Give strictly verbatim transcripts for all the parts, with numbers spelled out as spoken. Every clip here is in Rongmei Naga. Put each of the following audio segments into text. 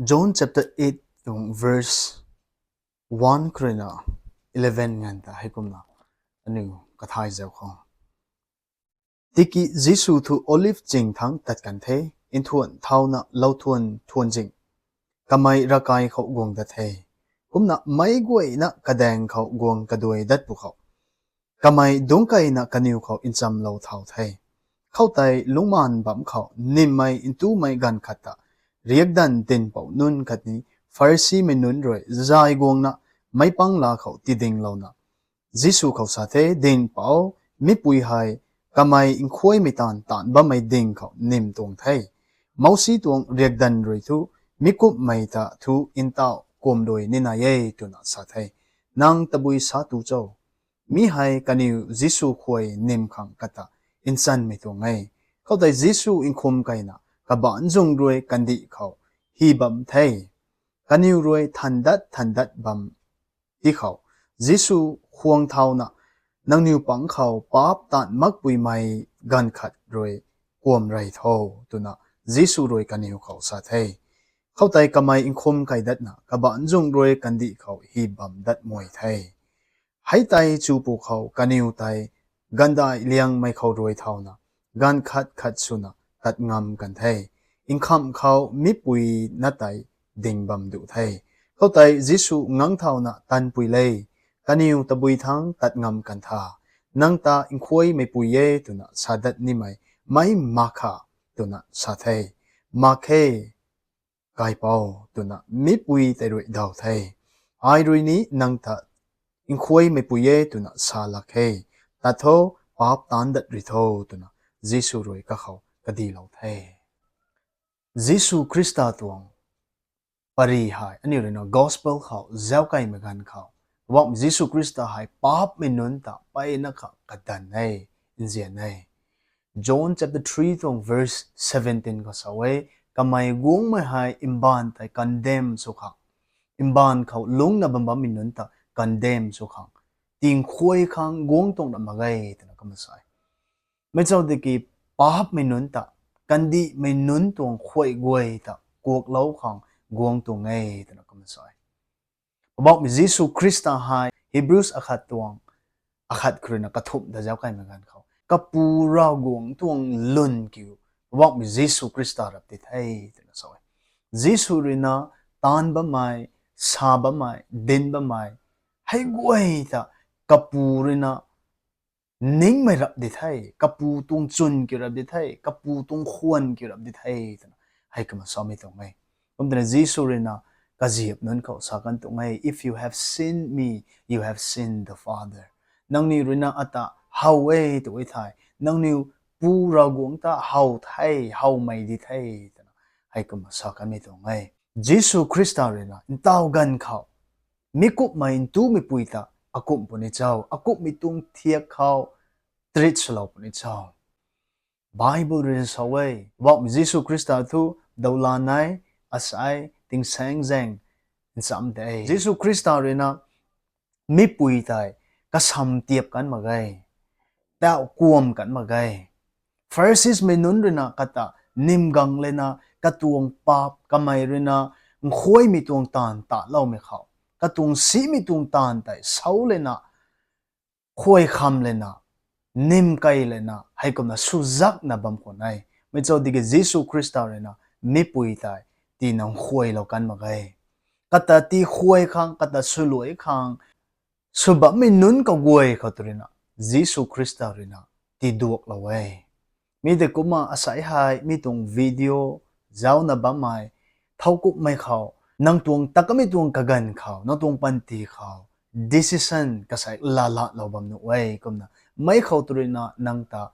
John chapter eight tuang verse one khou ruina eleven nganv ta heikumna aniu kathay zau khou. Tiki Jisu thu Olive ching thangc tat kan the, nthuan thauna lou thuan thuan zing kamei ravkai khou guang dat the. Kumna meic guayna kadaeng khou guang kaduai dat pwkhou kamei dungc keyna kaniw khou nchamlou thau the. Khoutei lungcmaanv bam khou nymmei ntumei ganv khat ta riakdanv dinhpouc nunc khatni Pharisimei nunc rui zay guangna meic pangla khou tidinglouna Jisu khou sa the, Dinhpouc, mipui hei kamei nkhuaimei taanv taanc bammei ding khou nym tuang the. Mousi tuang riakdanv rui thu mi kumhmei ta thu ntauh kumdui ni nai e twna sa the. Nang tabui sa tu cho? Mi hei kaniw Jisu khuay nym khang kata nchanmei tuang e. Khoutei Jisu nkhum keyna kabaanc zung rui kandih khou hy bam the. Kaniw rui than dat than dat bam ti khou Jisu khwang thauna, Nangniw pang khou paap taanv makpuimei ganv khat rui kuam rey tho, twna Jisu rui kaniw khou sa the. Khoutei kamei nkhum key datna kabaanc zung rui kandih khou hy bam dat mui the. Hei tei chu pwkhou kaniw tei gaanvdaih liangmei khou rui thauna ganv khat khat swna tat ngam kan the. Nkhamh khou mipui na tei ding bam duh the. Khoutei Jisu ngang thauna, Tanpui le, kaniw tabui thangc tat ngam kan tha. Nang ta nkhuaymeipui e twna sa dat nimei meic mak kha? twna sa the. Mak khe, kaipouc, twna mipui tei rui daw the. Ai rui ni nang ta nkhuaymeipui e twna sa lak khe. Tat tho, paap taanc dat ri tho, twna Jisu rui kakhou kadilou the. Jisu Khrista tuang pary hei aniu ruina gospel khou zauckeymei ganv khou, Poubauhmei Jisu Khrista hei paapmei nunc ta mpeyna kha kadanv e, nzian e. John chapter three tuang verse seventeen khou sa e, Kamei guangmei hei mbaanv tei condemn sw khang, mbaanv khou lungcna bam bammei nunc ta condemn sw khang, tinkhuay khang guang tuang ra mak ge, twna kumna sa e. Meic chau tiki paapmei nunc ta, kandihmei nunc tuang khuay guay ta kuaklou khang guang tuang e, twna kumna sa e. Poubauhmei Jisu Khrista hei Hebrews akhat tuang, akhat khou ruina kathumh ta zauckeymei ganv khou, Kapu Ravguangc tuang lwn kiu Poubauhmei Jisu Khrista rap ti the, twna sa e. Jisu ruina taanv bammei, sa bammei, dinc bammei hei guay ta Kapu ruina ningmei rap di the, Kapu tuang chwn kiu rap di the, Kapu tuang khwan kiu rap di the, twna hei kumna samei tuang e. Kum twna Jisu ruina kaziap nunc khou sa kan tuang e, If you have seen me, you have seen the Father. Nangniw ruina ata how e tw e thei, nangniw Pu Ravguangc ta how the, howmei di the, twna hei kumna sa kanmei tuang e. Jisu Khrista ruina ntaw ganv khou mi kumhmei ntumeipui ta akumh puni cho, akumhmei tuang thiak khou treat swlou puni cho? Bible ruina sa e, Poubauhmei Jisu Khrista thu dawla nai, asei, tingsaeng zaeng ncham de. Jisu Khrista ruina mipui tei kasam tiap kan mak ge, tauh kuam kan mak ge. Phariseesmei nunc ruina kata nym gang lena, katuang paap kamei ruina nkhuaymei tuang taanv taloumei khou, katuang simei tuang taanv tei sau lena, khuay kham lena, nym key lena, heikumna swzakna bam khwan e. Meic chau tiki Jisu Khrista ruina mipui tei tina nkhuaylou kan mak ge. Kata tii khuay khang, kata swluai khang sw bammei nunc kaguay khou tu ruina Jisu Khrista ruina tiduaklou e. Mi tei kumna asei hei mi tuang video zauna bammei, thowkumhmei khou, nang tuang takamei tuang kaganv khou, nang tuang panty khou decision kasei laalatlou bam nuh e. Kumna meic khou tu ruina nang ta,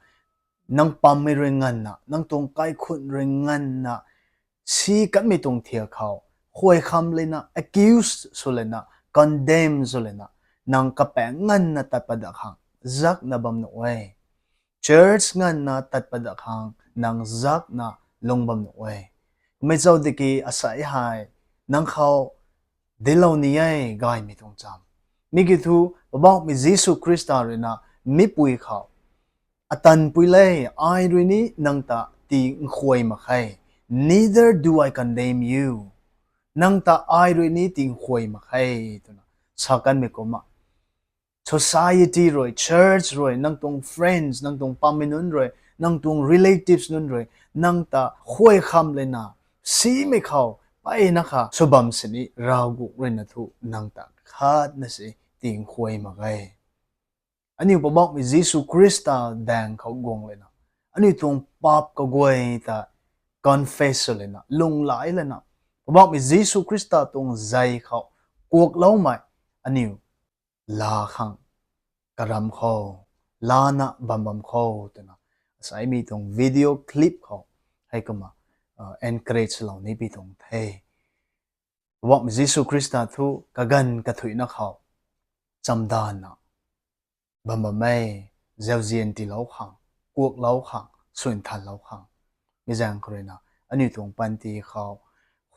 nang pammei rui nganvna, nang tuang kaikhunc rui nganvna si kanmei tuang thiak khou khuay kham lena, accuse sw lena, condemn sw lena, nang kapaeng nganvna tat padak khang zakna bam nuh e. Church nganvna tat padak khang nang zakna lung bam nuh e. Meic chau tiki asei hei nang khou dinclou ni e gaymei tuang cham. Mi kiu thu, Poubauhmei Jisu Khrista ruina mipui khou, Atanpui le, ai rui ni nang ta tii nkhuay mak khe. Neither do I condemn you. Nang ta ai rui ni tingkhuay mak khe, twna sa kanmei kumna, society rui, church rui, nang tuang friends, nang tuang pamei nunc rui, nang tuang relatives nunc rui nang ta khuay kham lana, simei khou mpeyna kha sw bam sini Ravguangc rui na thu nang ta khatna si tingkhuay mak ge. Aniu Poubauhmei Jisu Khrista daeng khou guang lana, aniu tuang paap kaguay ta confess sw lana, lunghlaic lana, Poubauhmei Jisu Khrista tuang zei khou kuakloumei aniu laa khang karam khou, lana bam bam khou twna, asei mi tuang video clip khou heikumna encourage lou ni pi tuang the. Poubauhmei Jisu Khrista thu kaganv kathuicna khou chamdanvna bam bam e, zauzian tiilou khang, kuaklou khang, suinthanlou khang. Mi zaeng khou rui na, aniu tuang panty khou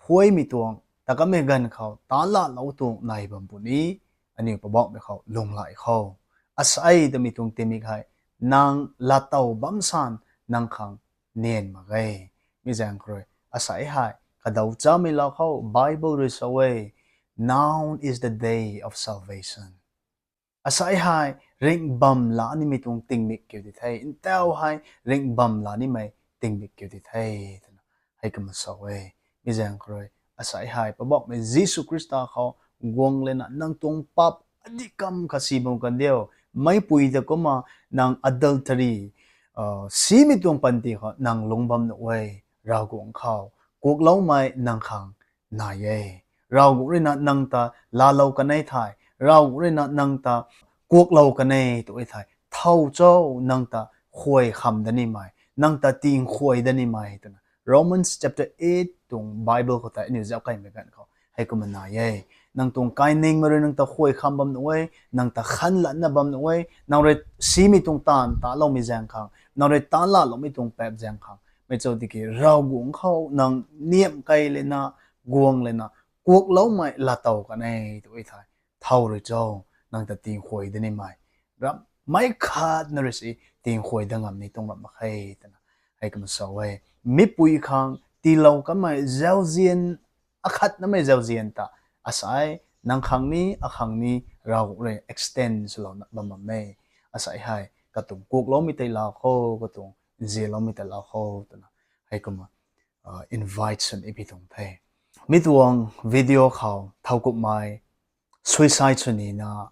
khuaymei tuang, ta kamei ganv khou taanclou tuang nai bam puni, aniu Poubauhmei khou lunghlaic khou, asei twmei tuang tingmik hei, nang laatow bam san, nang khang nian mak ge. Mi zaeng khou rui, asei hei kadaw chamei laa khou Bible rui sa e, now is the day of salvation. Asei hei ringh bam laa nimei tuang tingmik kiu di the, ntaw hei ringh bam laa nimei tingmik kiu di the, twna heikumna sa e. Mi zaeng khou rui, asei hei Poubauhmei Jisu Khrista khou guang lana, nang tuang paap adih kam kha si bam kan diu, meicpui ta kumna, nang adultery, simei tuang panty khou nang lungc bam nuh e, Ravguangc khou kuakloumei nang khang nai e. Ravguangc rui na nang ta laalou kanei thei, Ravguangc rui na nang ta kuaklou kanei tu e thei, thow cho, nang ta khuay kham dat nimei, nang ta tingkhuay dat nimei twna Romans chapter eight tuang Bible khou tei aniu zauc kaimei ganv khou heikumna nai e. Nang tuang kainingmei rui nang ta khuay kham bam nuh e, nang ta khanlatna bam nuh e, nang rui simei tuang taanv taloumei zaeng khang, nang rui taancloumei tuang paap zaeng khang, mei cho tiki Ravguangc khou nang niamh key lana, guang lana, kuakloumei laatow kanei tu e thei, thow rui cho, nang ta tingkhuay dat nimei, rammei khatna rui si tingkhuay dat ngam ni tuang ram mak khe, twna heikumna sa e. Meicpui khang tiilou kanmei zauzian, akhatnamei zauzian ta, asei nang khang ni, akhang ni, Ravguangc rui extend swlouna bam bam e. Asei hei katuang kuakloumei tei laa khou, katuang nzianloumei tei laa khou twna heikumna invite sw ni pi tuang the. Mi tuang video khou thowkumhmei suicide sw nina,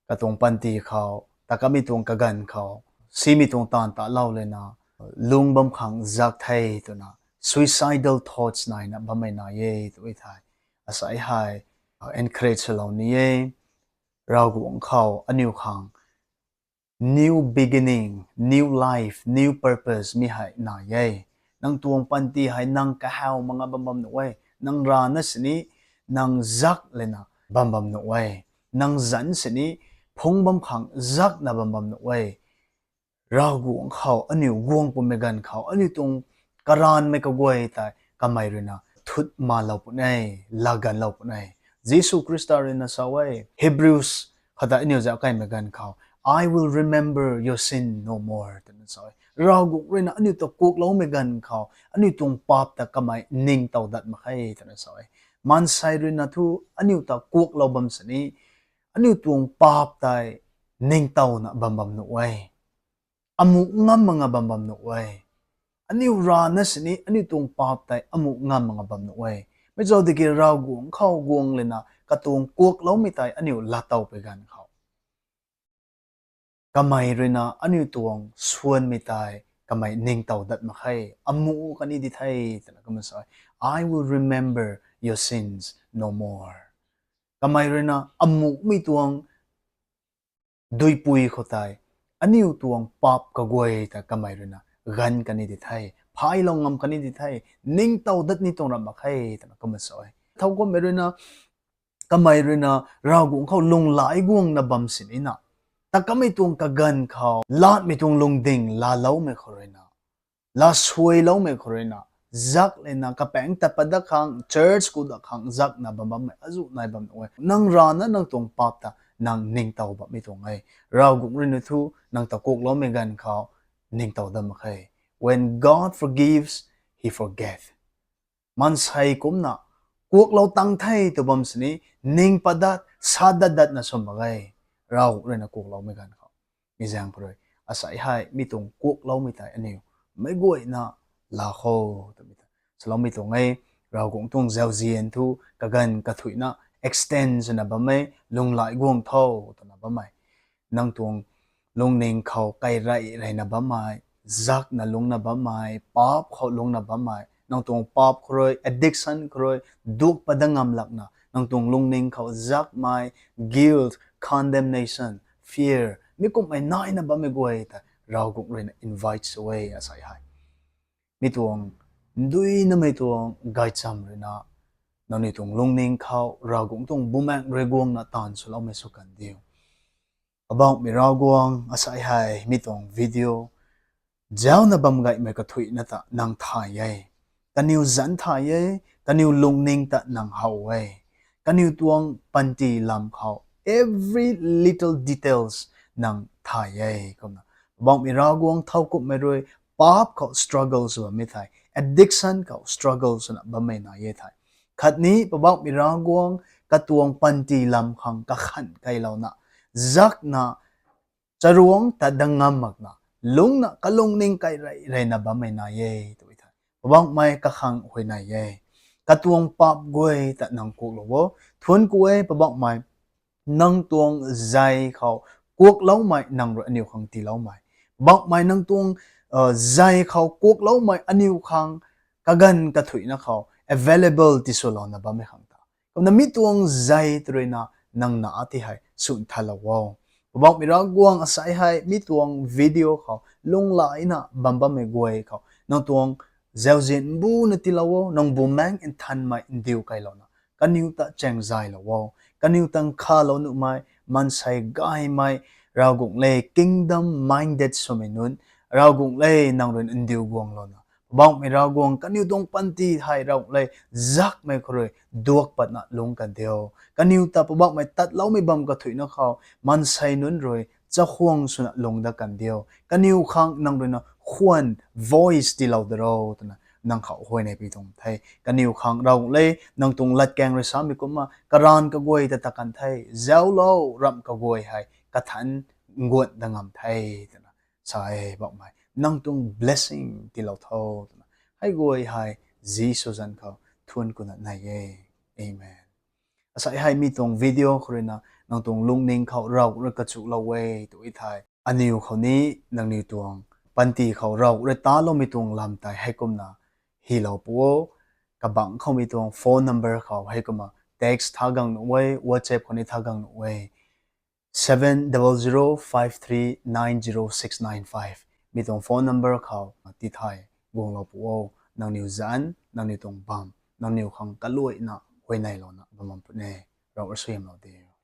katuang panty khou, ta kamei tuang kaganv khou, simei tuang taanv talou lana, lung bam khang zak the twna, suicidal thoughts naina bammei nai e tu e thei, asei hei encourage swlou ni e. Ravguangc khou aniu khang new beginning, new life, new purpose mi hei nai e. Nang tuang panty hei nang kahaw mak nga bam bam nuh e, nang rana sini nang zak lana bam bam nuh e, nang zanc sini phungc bam khang zakna bam bam nuh e. Ravguangc khou aniu guang pumei ganv khou aniu tuang karanvmei kaguay tei kamei rui na thut malou puni, laa ganvlou puni. Jisu Khrista rui na sa e, Hebrews khou tei aniu zauc kaimei ganv khou, I will remember your sin no more twna sa e. Ravguangc rui na aniu ta kuakloumei ganv khou aniu tuang paap ta kamei ningtow dat mak khe twna sa e. Maansei rui na thu aniu ta kuaklou bam sini aniu tuang paap tei ningtowna bam bam nuh e, amuh ngam mak nga bam bam nuh e. Aniu rana sini aniu tuang paap tei amuh ngam mak nga bam nuh e. Mei zauc tiki Ravguangc khou guang lana katuang kuakloumei tei aniu laatow pui ganv khou, kamei rui na aniu tuang suanmei tei kamei ningtow dat mak khe, amuh kani di the twna kumna sa e. I will remember your sins no more. Kamei rui na amuhmei tuang duipui khou tei aniu tuang paap kaguay ta kamei rui na ganv kani di the, phaylou ngam kani di the, ningtow dat ni tuang ram mak khe twna kumna sa e. Thowkumhmei rui na, kamei rui na Ravguangc khou lunghlaic guangna bam sini na, ta kamei tuang kaganv khou latmei tuang lungding laaloumei khou rui na, laasuailoumei khou rui na, zak lana kapaengc tat pat dat khang, church ku dat khang zakna bam bammei azuh nai bam nuh e. Nang rana nang tuang paap ta nang ningtow bammei tuang e. Ravguangc rui na thu nang ta kuakloumei ganv khou ningtow dat mak khe. When God forgives, he forget. Maansei kumna kuaklou tang the tw bam sini, ning padat, sa dat datna sw mak ge. Ravguangc ruina kuakloumei ganv khou. Mi zaeng khou rui, asei hei mi tuang kuakloumei tei aniu meic guayna laa kho twmei ta saloumei tuang e. Ravguangc tuang zauzian thu kaganv kathuicna extend swna bam e, lunghlaic guang tho twna bam e. Nang tuang lungning khou kairey reyna bammei, zakna lungcna bammei, paap khou lungcna bammei, nang tuang paap khou rui, addiction khou rui, duak pat dat ngam lakna, nang tuang lungning khou zakmei, guilt, condemnation, fear, mi kumhmei naina bammei guay ta Ravguangc ruina invite sw e asei hei. Mi tuang nduinamei tuang gaychamv ruina, nangniw tuang lungning khou Ravguangc tuang Bumaengh rui guangna taanv swloumei sw kan diu. Poubauhmei Ravguangc, asei hei mi tuang video zaucna bam gaymei kathuicna ta nang thay e. Kaniw zanc thay e, kaniw lungning ta nang how e. Kaniw tuang panty lam khou every little details nang thay e. Kumna Poubauhmei Ravguangc, thowkumhmei rui paap khou struggle sw bammei thei, addiction khou struggle swna bammei nai e thei, khatni Poubauhmei Ravguangc, katuang panty lam khang kakhan keylouna, zakna, charuangc tat dat ngam makna, lungcna kalungning kairey reyna bammei nai e tw thei, Poubauhmei, kakhang huayney e. Katuang paap guay ta nang kuaklou o. Thuanc ku e Poubauhmei, nang tuang zei khou kuakloumei nang rui aniu khang tiiloumei. Poubauhmei, nang tuang zei khou kuakloumei aniu khang kaganv kathuicna khou available tiswlouna bammei khang ta, kumna mi tuang zei tw ruina nang na ti hei swn thalou o. Poubauhmei Ravguangc, asei hei mi tuang video khou lunghlaicna bam bammei guay khou nang tuang zauzian mbuna tiilou o. Nang Bumaengh Nthanmei ndiu keylouna kaniw ta chaeng zaylou o. Kaniw ta nkhavlou nuhmei, maansei gaymei, Ravguangc le kingdom minded swmei nunc, Ravguangc le nang rui ndiu guanglouna, Poubauhmei Ravguangc, kaniw tuang panty hei Ravguangc le zakmei khou rui duak patna lungc kan diu. Kaniw ta Poubauhmei tatloumei bam kathuicna khou maansei nunc rui chakhwang swna lungc dat kan diu. Kaniw khang nang ruina khwan, voice tiilou da ro twna nang khou huayney pi tuang the. Kaniw khang Ravguangc le nang tuang latkaeng rui samei kumna, karaanv kaguay ta tat kan the, zauclou, ramh kaguay hei kathanc nguat dat ngam the twna sa e Poubauhmei. Nang tuang blessing tiilou tho twna hei guay hei Jisu zanc khou thuanc kuna nei e. Amen. Asei hei mi tuang video khou ruina nang tuang lungning khou Ravguangc rui kachuklou e tw thei, aniw khou ni nangniw tuang panty khou Ravguangc rui taloumei tuang lam tei heikumna hylou pu o. Kabangc khoumei tuang phone number khou heikumna text tha gang nuh e, WhatsApp khou ni tha gang nuh e. Seven double zero five three nine zero six nine five. Mi tuang phone number khou tithay guanglou pu o. Nangniw zanc, nangniw tuang bam, nangniw khang kaluaina huayneylouna bam bam puni. Ravguangc rui suaihiamlou diu.